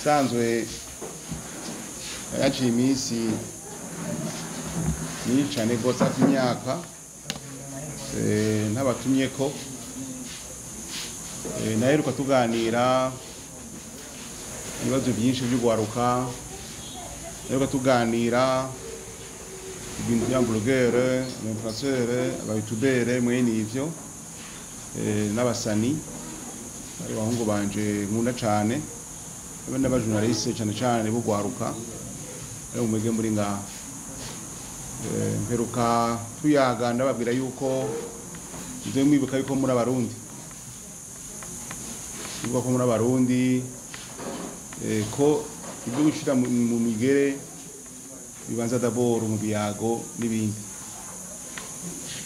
Sanzwe yaciye iminsi myinshi cane rwose, hafi imyaka ntabatumyeko. Naheruka tuganira ibibazo byinshi by'ugwaruka, naheruka tuganira ibintu bya blogueur, influenceur, aba-youtubeur, mwene ivyo, n'abasani bari bahungu banje nkunda cane, hamwe n'abajournaliste cane cane b'ugwaruka ari mumwege muri ngaha. Mperuka tuyaga ndababwira yuko muze mwibuka yuko muri Abarundi, mwibuka ko muri Abarundi, ko ibyo gushira mu migere bibanza d'abord mu biyago n'ibindi.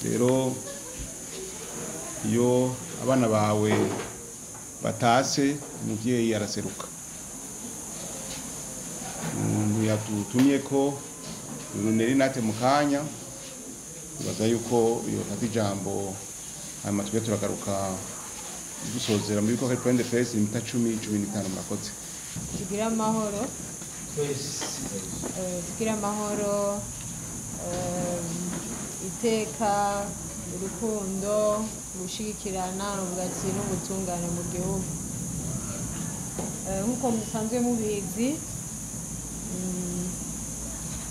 Rero iyo abana bawe batase, umuvyeyi araseruka. Umuntu yatutumye ko Nelly Nat mu kanya, ibaza yuko yofata ijambo, hanyuma tujye turagaruka dusozera muri ko point de presse iminota 10, 15. Murakoze. Tugire amahoro. Tugire amahoro, iteka, urukundo, gushigikirana, novuga ati n'ubutungane mu gihugu. Nk'uko musanzwe mubizi,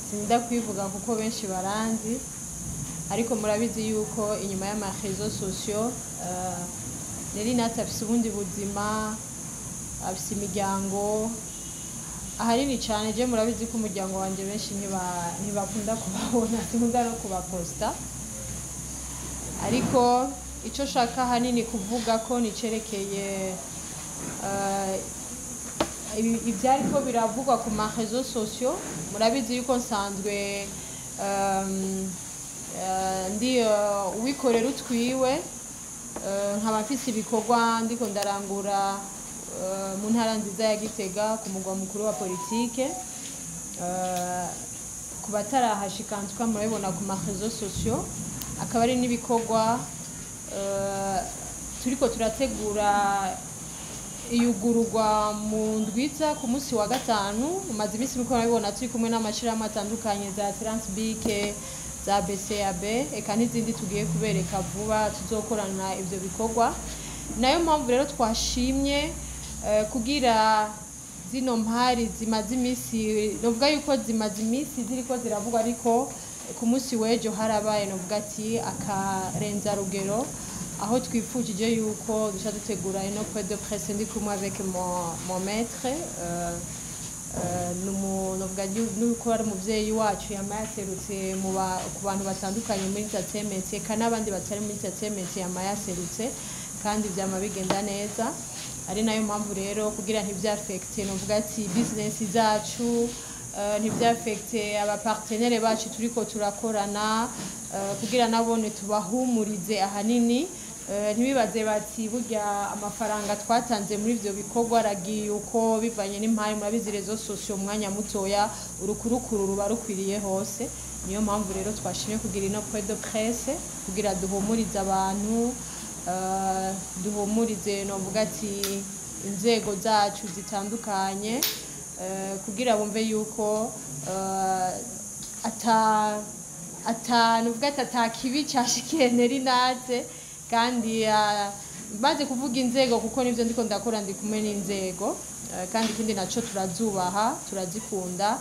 sinda kwivuga kuko benshi baranzi, ariko murabizi yuko inyuma y'ama réseaux sociaux Nelly Nat afise ubundi buzima, afise imiryango ahanini cyane. Je murabizi ko umuryango wanje benshi ntibakunda kubabona, sinkunda no kubaposta. Ariko icyo nshaka ahanini kuvuga ko nicerekeye ivyariko biravugwa ku ma réseaux sociaux. Murabizi yuko nsanzwe ndi uwikorera utwiwe, nkaba mfise ibikorwa ndiko ndarangura mu ntara nziza ya Gitega, ku mugwa mukuru wa politike. Ku batarahashika ntuka murabibona ku ma réseaux sociaux, akaba ari n'ibikorwa turiko turategura iyugururwa mu ndwiza ku munsi wa gatanu. Umaze iminsi muriko murabibona turi kumwe n'amashirahamwe atandukanye, za Transbic, za BCAB, eka n'izindi tugiye kubereka vuba tuzokorana ivyo bikorwa. Nayo mpamvu rero twashimye kugira zino mpari zimaze iminsi, novuga yuko zimaze iminsi ziriko ziravugwa, ariko ku munsi w'ejo harabaye, novuga ati, akarenza rugero, aho twifujije yuko duca dutegura ino point de presse ndi kumwe avec mon maître, novuga nuko ari umuvyeyi wacu, yama yaserutse ku bantu batandukanye muri entertainment, eka n'abandi batari muri entertainment yama yaserutse, kandi vyama bigenda neza. Ari nayo mpamvu rero kugira ntivyaffecte, novuga ati, business zacu, ntivyaffecte abapartenaire bacu turiko turakorana, kugira nabone tubahumurize ahanini, ntibibaze bati burya amafaranga twatanze muri ivyo bikorwa aragiye uko, bivanye n'impari. Murabizi, réseaux sociaux umwanya mutoya urukurukuru ruba rukwiriye hose. Niyo mpamvu rero twashimye kugira ino point de presse kugira duhumurize abantu, duhumurize, novuga ati, inzego zacu zitandukanye, kugira bumve yuko ata nuvuga ati ata kibi cyashikiye Nelly Nat. Kandi maze kuvuga inzego kuko nivyo ndiko ndakora, ndi kumwe n'inzego. Kandi ikindi naco, turazubaha, turazikunda.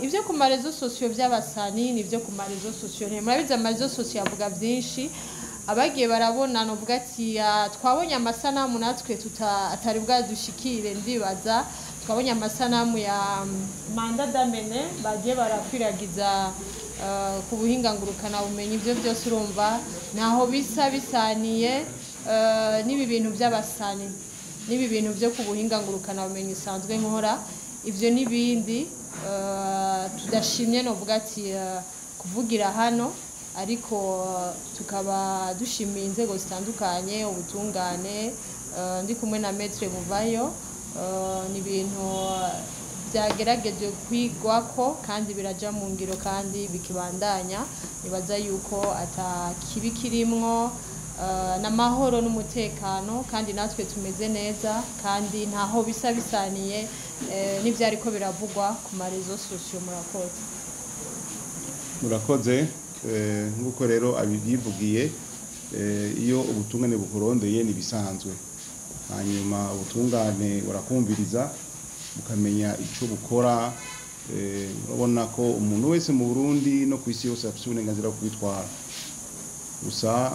Ibyo ku ma réseaux sociaux by'abasani nivyo ku ma réseaux sociaux, murabizi ama réseaux sociaux avuga byinshi. Abagiye barabona, novuga ati, twabonye amasanamu natwe tuta atari bwadushikire. Ndibaza twabonye amasanamu ya mandat d'amener bagiye barakwiragiza ku buhinga ngurukana bumenyi. Ibyo byose urumva ntaho bisa bisaniye n'ibi bintu by'abasani, n'ibi bintu byo ku buhinga ngurukana bumenyi usanzwe nkora. Ibyo n'ibindi tudashimye, novuga ati, kuvugira hano, ariko tukaba dushimiye inzego zitandukanye, ubutungane, ndi kumwe na Maître Muvayo. Ni ibintu byagerageje kwigwako kandi biraja mu ngiro kandi bikibandanya. Nibaza yuko ata kibi kirimwo. N'amahoro n'umutekano, kandi natwe tumeze neza, kandi ntaho bisa bisaniye n'ivyariko biravugwa ku ma réseaux sociaux. Murakoze. Murakoze. Nk'uko rero abibyivugiye, iyo ubutungane bukurondeye ntibisanzwe, hanyuma ubutungane burakumviriza, bukamenya ico bukora. Urabona ko umuntu wese mu Burundi no ku isi yose afite uburenganzira bwo kwitwara, gusa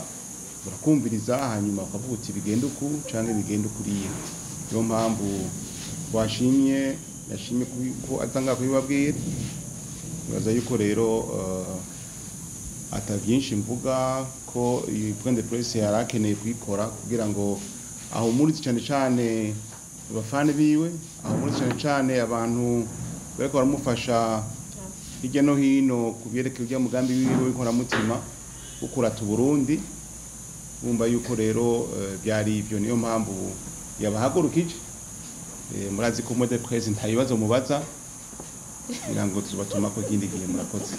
burakumviriza, hanyuma bakavuga uti bigenda uku canke bigenda ukuriya. Niyo mpamvu twashimye, yashimye ko atanga kubibabwira. Nibaza yuko rero ata byinshi mvuga, ko iyi point de presse yari akeneye kuyikora kugira ngo ahumurize cyane cyane abafani biwe, ahumurize cyane cyane abantu bariko baramufasha hirya no hino ku byerekeye ujya mugambi wiwe w'inkoramutima wo kurata Uburundi. Bumva yuko rero byari ibyo, niyo mpamvu yabahagurukije. Murazi ko point de presse nta bibazo mubaza, kugira ngo tubatuma ko ikindi gihe. Murakoze.